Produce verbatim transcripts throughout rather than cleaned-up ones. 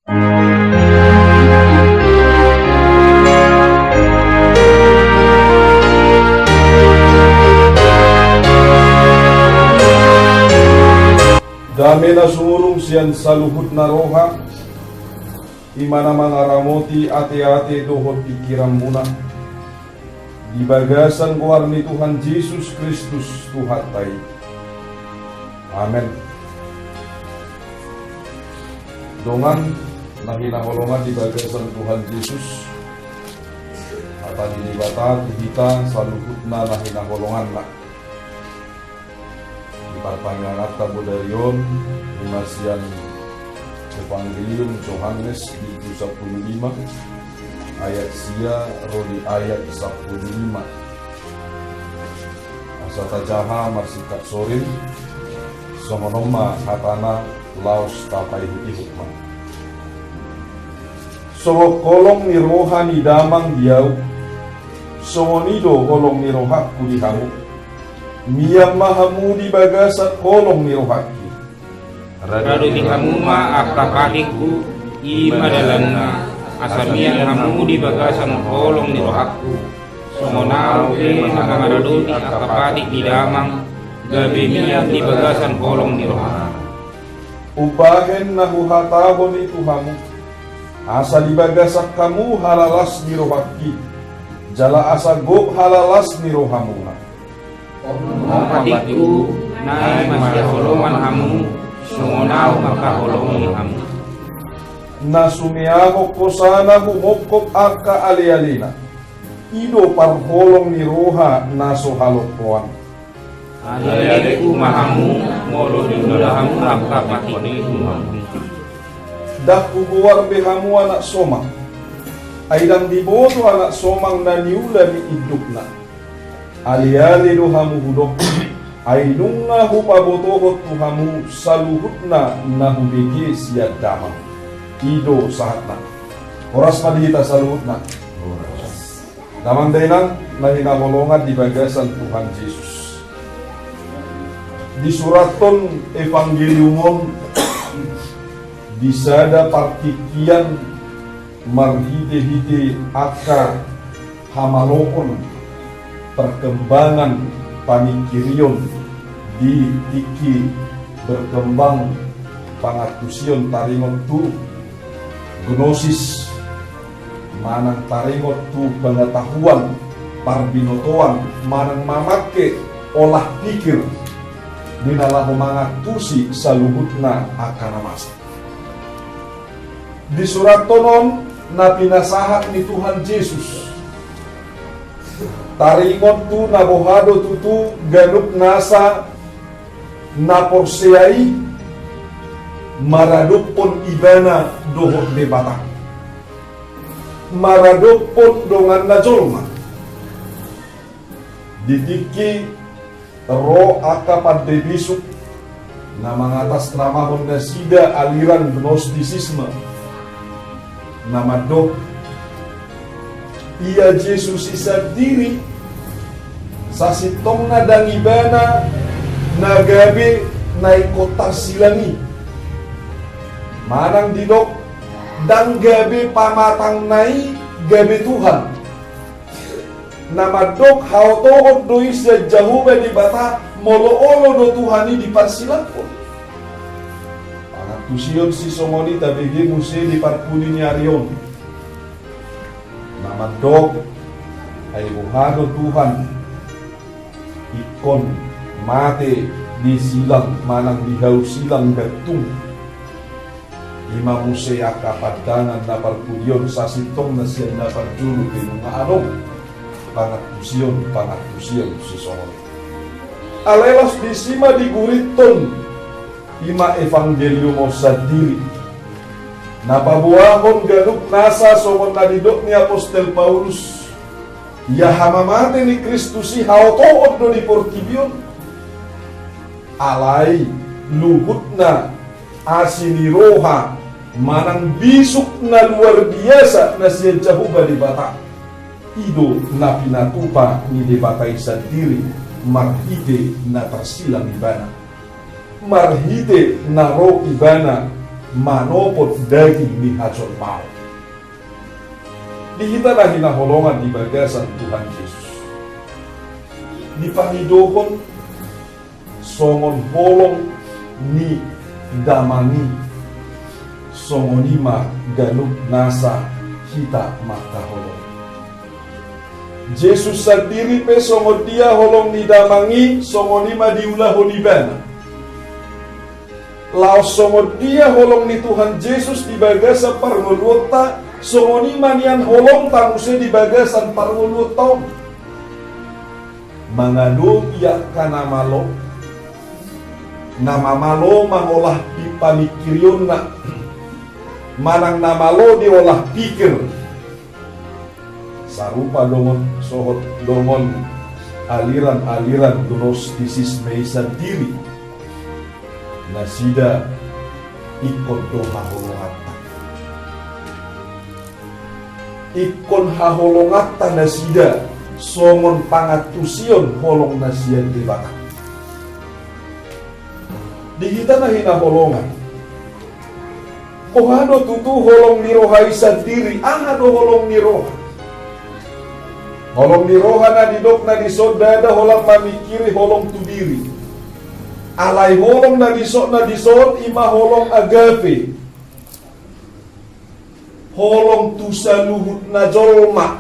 Dame na sumurung sian saluhutna roha, i ma na mangaramoti ateate dohot pingkiranmuna, di bagasan goar ni Tuhan Jesus Kristus Tuhanta i. Amen. Dongan na hinaholongan di bagasan Tuhan Jesus, hata ni Debata tu hita saluhutna na hinaholonganna. Di partangianganta bodari on, i ma sian Evangelium Johannes bindu sampulu lima, ayat sia ro di ayat sampulu lima. Asa tajaha marsingkat sorin, songon on ma hatana laos tapaihutihut ma. Songon holong ni roha ni damang di ahu, songon i do holong ni rohangku di hamu. Mian ma hamu di bagasan holong ni rohangki. Radopi hamu ma angka patikku, i ma dalanna, asa mian hamu di bagasan holong ni rohangku. Songon ahu pe na mangaradopi angka patik ni damang, gabe mian di bagasan holong ni rohana. Umbahen na huhatahon i tu hamu, asa di bagasan hamu halalas ni rohangki, jala asa gok halalas ni rohamuna. Onom ma patikku, naeng masihaholongan hamu, songon ahu mangkaholongi hamu. Na sumeahon hosana humongkop angka alealena, i do parholong ni roha na so halompoan. Alealeku ma hamu, molo diula hamu angka patikku. Ndang hugoar be hamu anak somang, ai ndang diboto anak somang na niula ni indukna. Aleale do hamu hudok, ai nunga hupabotohon tu hamu saluhutna na hubege sian damang. I do sahatna. Horas ma di hita saluhutna. Damang dainang na hinaholongan di bagasan Tuhan Jesus. Disurathon Evangelium on di sada partingkian marhitehite angka hamaloon, perkembangan pamingkirion di tingki berkembang pangantusion taringot tu gnosis, manang taringot tu pengetahuan parbinotoan, manang mamangke olah pikir di na laho mangantusi saluhutna angka na masa. Disurathon on na pinasahat ni Tuhan Jesus. Taringot tu na boha do tutu ganup nasa na porsea i maradophon ibana dohot Debata, maradophon donganna jolma. Di tingki ro angka pande bisuk na mangatasnamahon nasida aliran Gnostisisme, na mandok, ia Jesus i sandiri sasintongna ndang ibana na gabe na ingkon tarsilang i. Manang didok, ndang gabe pamatangna i gabe Tuhan. Na mandok haotoon do i sian Jahowa Debata molo olo do Tuhan i diparsilanghon. Pangantusion sisongon i tabege muse di parpudi ni ari on. Na mandok, ai boha do Tuhan ingkon mate di silang manang di hau silang gantung. I ma muse angka pandangan na parpudi on sasintongna sian na parjolo pe nunga adong. Pangantusion, pangantusion sisongon i. Alai laos disi ma digurithon i ma Evangelium on sandiri. Na paboahon ganup nasa songon na nidok ni apostel Paulus. Ia hamamate ni Kristus i haotoon do di portibi on. Alai luhutna asi ni roha manang bisuk na luar biasa na sian Jahowa Debata. I do na pinatupa ni Debata i sandiri marhite na tarsilang ibana. Marhite na ro ibana manopot daging ni hajolmaon. Di hita na hinaholongan di bagasan Tuhan Jesus, dipangidohon songon holong ni Damang i, songon i ma ganup nasa hita mangkaholongi. Jesus sandiri pe songon dia holong ni Damang i, songon i ma diulahon ibana. Laos songon dia holong ni Tuhan Jesus di bagasan parngoluonta, songon i ma nian holongta muse di bagasan parngoluonta on. Mangadopi angka na malo, na mamalo mangolah pi-, pamingkirionna, manang na malo diolah pikir. Sarupa dongan sohot dongan aliran-aliran gnostisisme i sandiri. Nasida ingkon do haholonganta. Ingkon haholonganta nasida songon pangantusion holong na sian Debata. Di hita na hinaholongan, boha do tutu holong ni roha i sandiri? Aha do holong ni roha? Holong ni roha na didok na dison ndada holan mamingkiri holong tu diri. Alai holong na dison, na dison i ma holong agape. Holong tu saluhutna jolma,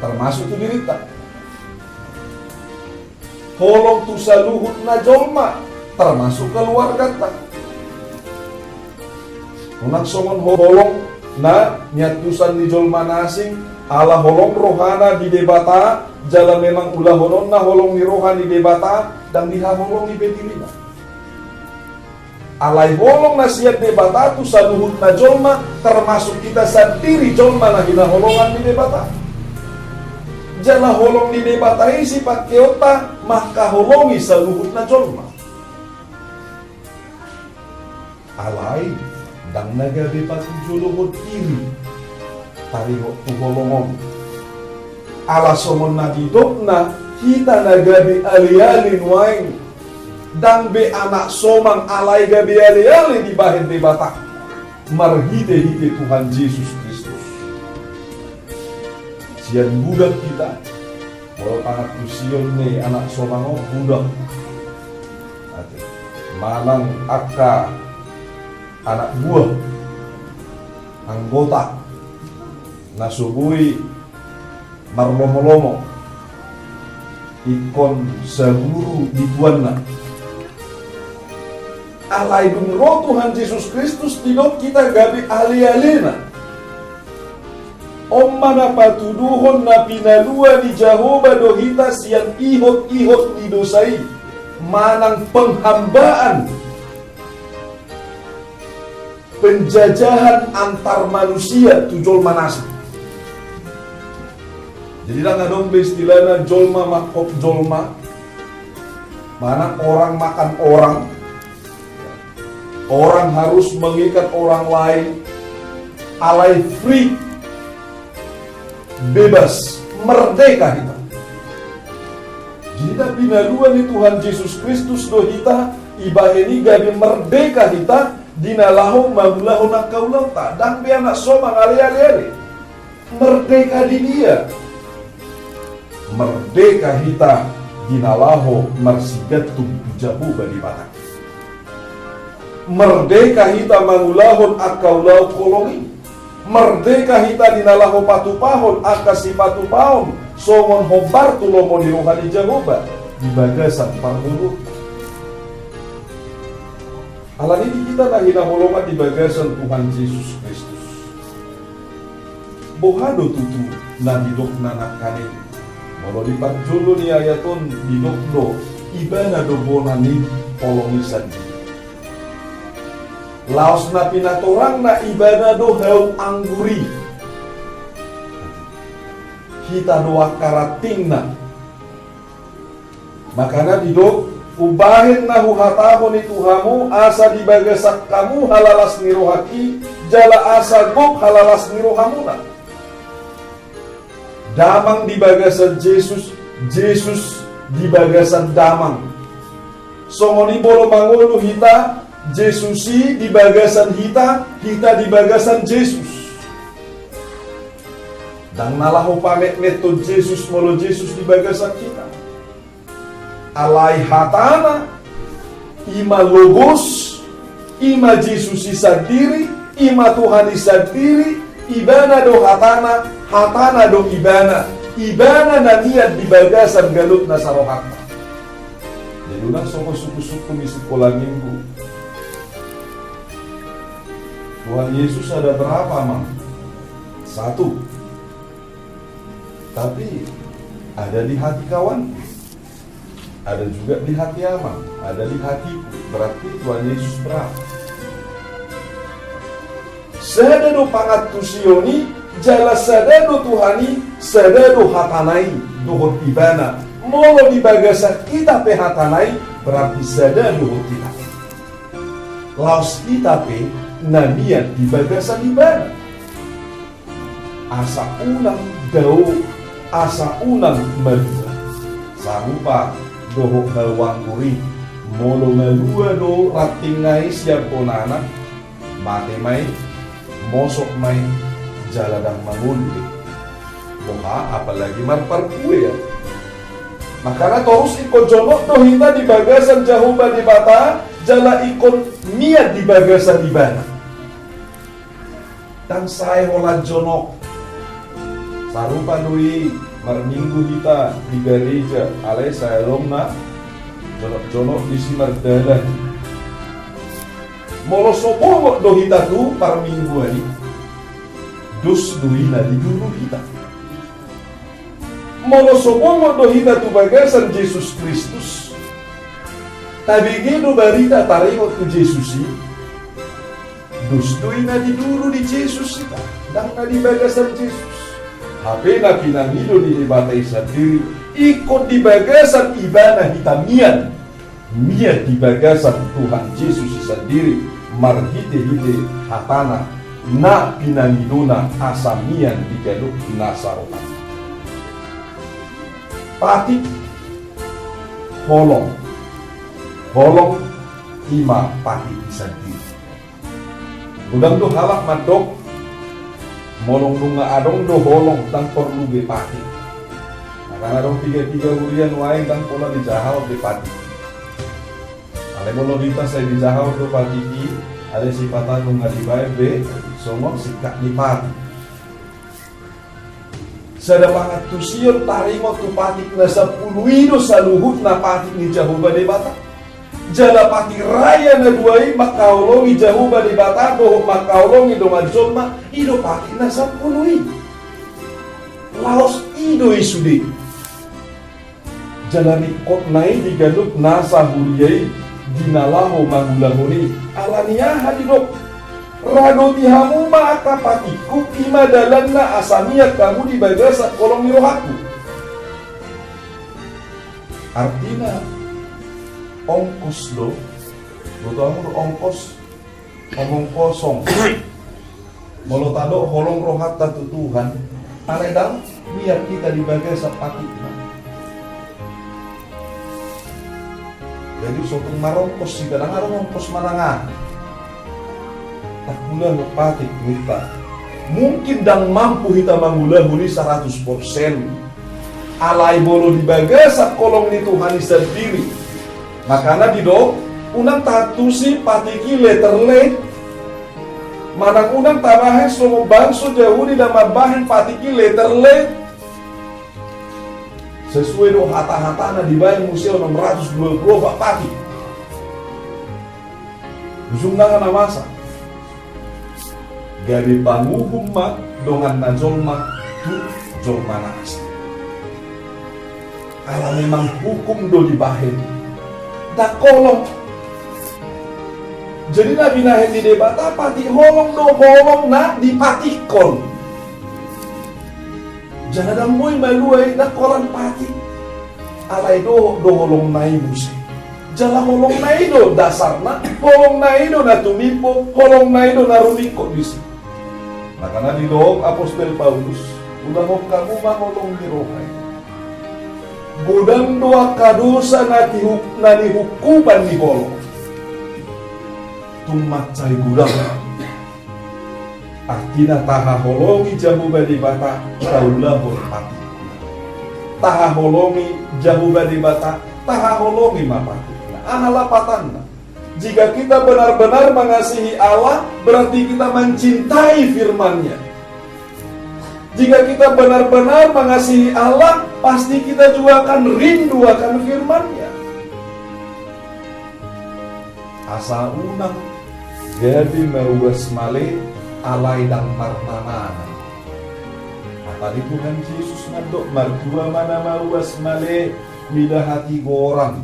termasuk tu dirinta. Holong tu saluhutna jolma, termasuk keluarganta. Unang songon ho-, holong na niantusan ni jolma na asing, ala holong rohana di Debata, jala memang ulahononna holong ni roha ni Debata, ndang dihaholongi be dirina. Alai holong na sian Debata tu saluhutna jolma, termasuk hita sandiri jolma na hinaholongan ni Debata. Jala holong ni Debata i sipangkeonta mangkaholongi saluhutna jolma. Alai ndang na gabe patujolohon diri taringot tu holong on. Ala songon na didokna, hita na gabe aleale nuaeng, ndang be anak somang alai gabe aleale dibahen Debata marhitehite Tuhan Jesus Kristus. Sian budak hita, molo pangantusion ni anak somang on budak, ate, manang angka anak buah, anggota na so boi marlomolomo, ingkon saguru di tuanna. Alai dung ro Tuhan Jesus Kristus, didok hita gabe alealena. On ma na patuduhon na pinalua ni Jahowa do hita sian ihot-ihot ni dosa i, manang penghambaan, penjajahan antar manusia tu jolma na asing. Jadi ndang adong be istilahna jolma mangkop jolma, manang orang makan orang, orang harus mengikat orang lain, alai free, bebas, merdeka hita. Jadi na pinalua ni Tuhan Jesus Kristus do hita, ibahen i gabe merdeka hita, di na laho mangulahon angka ulaonta, ndang be anak somang aleale. Merdeka di dia. Merdeka hita di na laho marsigantung tu Jahowa Debata. Merdeka hita mangulahon angka ulaon holong i. Merdeka hita di na laho patupahon angka sipatupaon songon hombar tu lomo ni roha ni Jahowa di bagasan parngoluonta. Alani i di hita na hinaholongan di bagasan Tuhan Jesus Kristus, boha do tutu na didokna nangkaning? Molo di parjolo ni ayat on didok do, ibana do bona ni holong i sandiri. Laos na pinatorangna, ibana do hau anggur i. Hita do angka rantingna. Makana didok, umbahen na huhatahon i tu hamu, asa di bagasan hamu halalas ni rohangki, jala asa gok halalas ni rohamuna. Damang di bagasan Jesus, Jesus di bagasan damang. Songon i molo mangolu hita, Jesus i di bagasan hita, hita di bagasan Jesus. Ndang na laho pametmeton Jesus molo Jesus di bagasan hita. Alai hatana, i ma Logos, i ma Jesus i sandiri, i ma Tuhan i sandiri, ibana do hatana, hatana do ibana, ibana na nian di bagasan ganup nasa rohanta. Jadi unang songon sungkun-sungkun di sikola minggu. Tuhan Yesus ada berapa, Mang? Satu. Tapi ada di hati kawan, ada juga di hati Amang, ada di hatiku. Berarti Tuhan Yesus berapa? Sada do pangantusion i, jala sada do Tuhan i, sada do hatana i dohot ibana. Molo di bagasan hita pe hatana i, berarti sada dohot hita. Laos hita pe na nian di bagasan ibana. Asa unang dao, asa unang malua. Sarupa dohot hau anggur i, molo malua do rantingna i sian bonana, mate ma i, mosok ma i, jala ndang mangolu be. Boha, apalagi marparbue, ya. Makana torus ingkon jonok do hita di bagasan Jahowa Debata, jala ingkon nian di bagasan ibana. Ndang sae holan jonok. Sarupa do i marminggu hita di gareja, alai sai adong na jonok-jonok disi mardalan. Molo so bongot do hita tu parmingguan i, dos do i na diduru hita. Molo so bongot do hita tu bagasan Jesus Kristus, tabege do barita taringot tu Jesus i, dos do i na diduru di Jesus hita, ndang na di bagasan Jesus. Hape na pinangido ni Debata i sandiri, ingkon di bagasan ibana hita mian, mian di bagasan Tuhan Jesus i sandiri, marhite-hite hatana na pinangidona asa mian di ganup nasa rohanta. Patik, holong. Holong i ma patik i sandiri. Godang do halak mandok, molo nunga adong do holong, ndang porlu be patik. Makana adong piga-piga huria nuaeng ndang pola dijahaon be patik. Alai molo hita sai dijahaon do patik i, alai sipata nunga dibaen be songon singkat ni patik. Sada pangantusion taringot tu patik na sampulu i do saluhutna patik ni Jahowa Debata. Jala patik raya na dua i mangkaholongi Jahowa Debata dohot mangkaholongi dongan jolma, i do patik na sampulu i. Laos i do i sude. Jala ringkot na i di ganup nasa huria i di na laho mangulahon i, ala ni aha didok? Radoti hamu ma angka patikku, i ma dalanna asa mian hamu di bagasan holong ni rohangku. Artina, ongkos do, boto hamu do ongkos, omong kosong. Molo tadok holong rohanta tu Tuhan, alai ndang mian hita di bagasan patikna. Jadi so tung marongkos hita, ndang adong ongkos manang aha. Tangkulaho patik ninta. Mungkin ndang mampu hita mangulahon i saratus persen. Alai molo di bagasan holong ni Tuhan i sandiri. Makana didok, unang taantusi patik i letter L. Manang unang tabahen songon bangso Jahudi na mambahen patik i letter L. Sesuai do hata-hatana dibahen muse onom ratus dua pulu opat patik. Ujungna na masa. Gabe panguhum ma donganna jolma tu jolma na asing. Ala memang hukum do dibahen. Ndang holong. Jadi na binahen ni Debata patik holong do holong na dipatikkon. Jala ndang boi malua i ndang holan patik. Alai dohot do holongna i muse. Jala holongna i do dasarna, holongna i do na tumimbo, holongna i do na rumingkot disi. Makana didok apostel Paulus, ulahon hamu ma holong ni roha i. Godang do angka dosa na tihu-, na nihukuman ni holong. tung mansai godang. Artina tahaholongi Jahowa Debata, taulahon patikna. Tahaholongi Jahowa Debata, tahaholongi ma patikna. Aha lapatanna? Jika kita benar-benar mengasihi Allah, berarti kita mencintai firman-Nya. Jika kita benar-benar mengasihi Allah, pasti kita juga akan rindu akan firman-Nya. Asa unang gabe mauas male alai ndang marnamana. Hata ni Tuhan Jesus mandok, martua ma na mauas male mida hatigoran.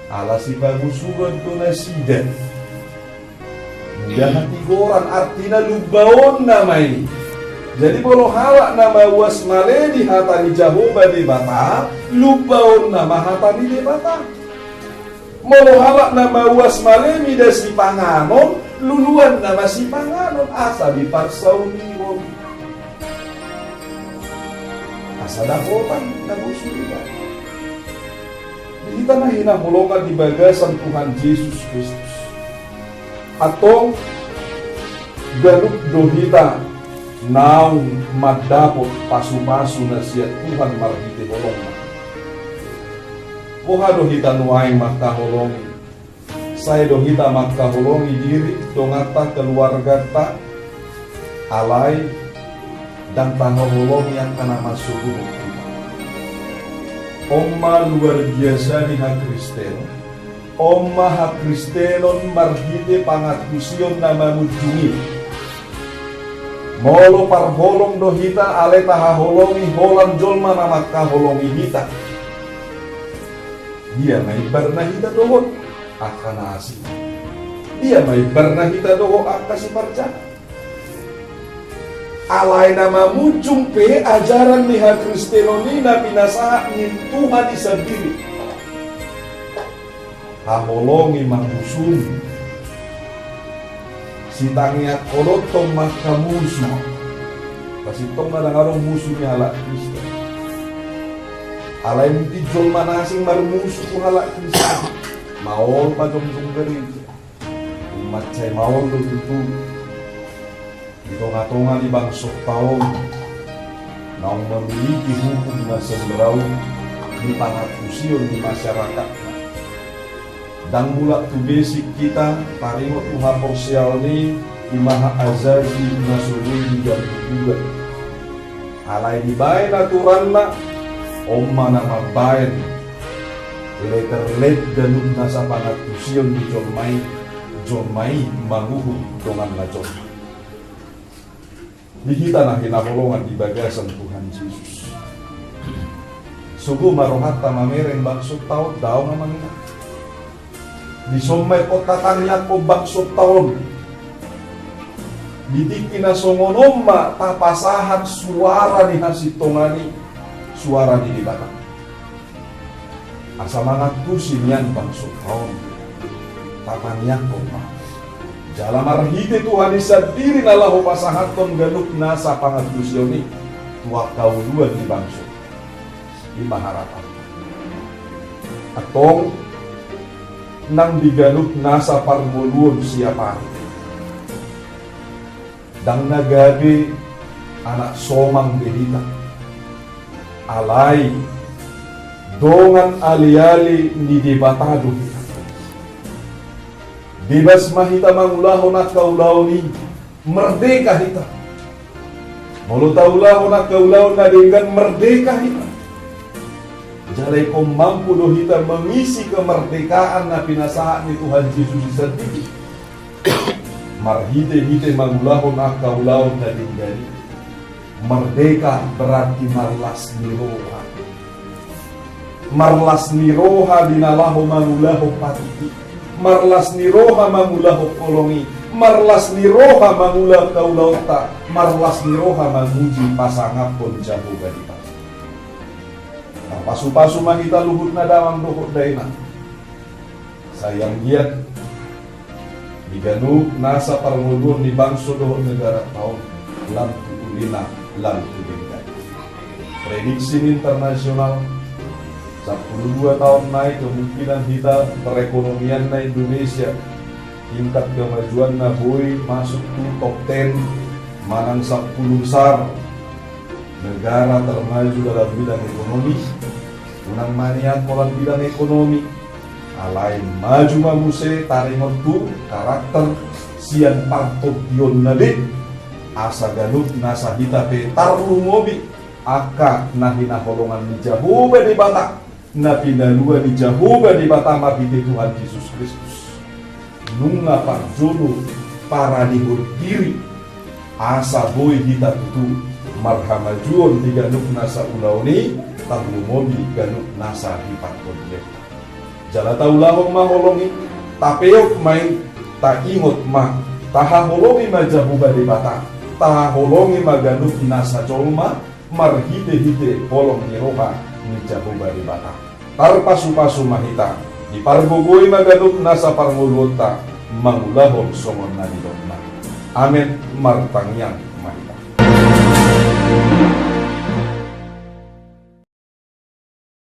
Ala sipagusuran do nasida. Mida hatigoran, artina lumbaonna ma i. Jadi molo halak na mauas male di hata ni Jahowa Debata, lumbaonna ma hata ni Debata. Molo halak na mauas male mida sipanganon, luluanna ma sipanganon, asa diparsaulihon. Asa dapotan na bosur i. Di hita na hinaholongan di bagasan Tuhan Jesus Kristus. Antong, ganup do hita naung mandapot pasu-pasu na sian Tuhan marhite holongna. Boha do hita nuaeng mangkaholongi? Sai do hita mangkaholongi diri, donganta, keluarganta, alai ndang tahaholongi angka na mansogohon hita. On ma luar biasa ni hakristenon. On ma hakristenon marhite pangantusion na mamunjung i. Molo parholong do hita, alai tahaholongi holan jolma na mangkaholongi hita, dia ma imbarna hita dohot angka na asing? Dia ma imbarna hita dohot angka siparjala? Alai na mamunjung pe ajaran ni hakristenon i na pinasahat ni Tuhan i sandiri. Haholongi ma musum. Sitangiangkon do tong ma angka musu. Pasintong ma ndang adong musu ni halak Kristen. Alai mungkin jolma na asing marmusu tu halak Kristen. Maol pajongjong gereja. Mansai maol do tutu. Di tonga-tonga ni bangsonta on, naung memiliki hukum na sembraut di pangantusion ni masyarakatna. Ndang mulak tu basic hita, taringot tu haporseaon i, i ma hak asasi na so boi diganup-gugat. Alai dibaen aturanna, on ma na mambaen letter let ganup nasa pangantusion ni jolma i, jolma i manguhum donganna jolma. Di hita na hinaholongan di bagasan Tuhan Jesus. Sogo ma rohanta mamereng bangsonta on, daong amang inang. Dison ma ingkon tatangiangkon bangsonta on. Di tingki na songon on ma tapasahat suara ni hasintongan i, suara ni Debata. Asa mangantusi nian bangsonta on, tatangiangkon ma. Jala marhite Tuhan i sandiri na laho pasahathon ganup nasa pangantusion i tu angka uluan ni bangso. I ma harapan. Antong, nang di ganup nasa parngoluon siapari. Ndang na gabe anak somang be hita. Alai dongan aleale ni Debata do hita. Bebas ma hita mangulahon angka ulaon i, merdeka hita. Molo taulahon angka ulaon na denggan, merdeka hita. Jala ingkon mampu do hita mengisi kemerdekaan na pinasahat ni Tuhan Jesus i sandiri. Marhite-hite mangulahon angka ulaon na denggan i. Merdeka berarti marlas ni roha. Marlas ni roha di na laho mangulahon patik i. Marlas ni roha mangulahon holong i. Marlas ni roha mangulahon angka ulaonta. Marlas ni roha manguji pasangaphon Jahowa Debata. Tarpasu-pasu ma hita luhutna damang dohot dainang. Sai anggiat di ganup nasa parngoluon ni bangso dohot negaranta on, lam tu ulina, lam tu denggan. Prediksi ni internasional, sampulu dua taon nai kemungkinan hita perekonomianna Indonesia Tingkat kemajuanna boi masuk tu top ten manang sampulu besar negara termaju dalam bidang ekonomi. Unang maniat holan bidang ekonomi, alai maju ma muse taringot tu karakter sian partondionna be, asa ganup nasa hita pe tarlumobi angka na hinaholongan ni Jahowa Debata, na pinalua ni Jahowa Debata marhite Tuhan Jesus Kristus. Nunga parjolo paranehon diri, asa boi hita tutu marhamajuon di ganup nasa ulaon i, tarlumobi ganup nasa hipartondion. Jala taulahon ma holong i, tapeop ma i, taingot ma, tahaholongi ma Jahowa Debata, tahaholongi ma ganup nasa jolma, marhitehite holong ni roha ni Jahowa Debata. Tarpasupasu ma hita, dipargogoi ma ganup nasa parngoluonta mangulahon songon na nidokna. Amen. Martangiang ma hita.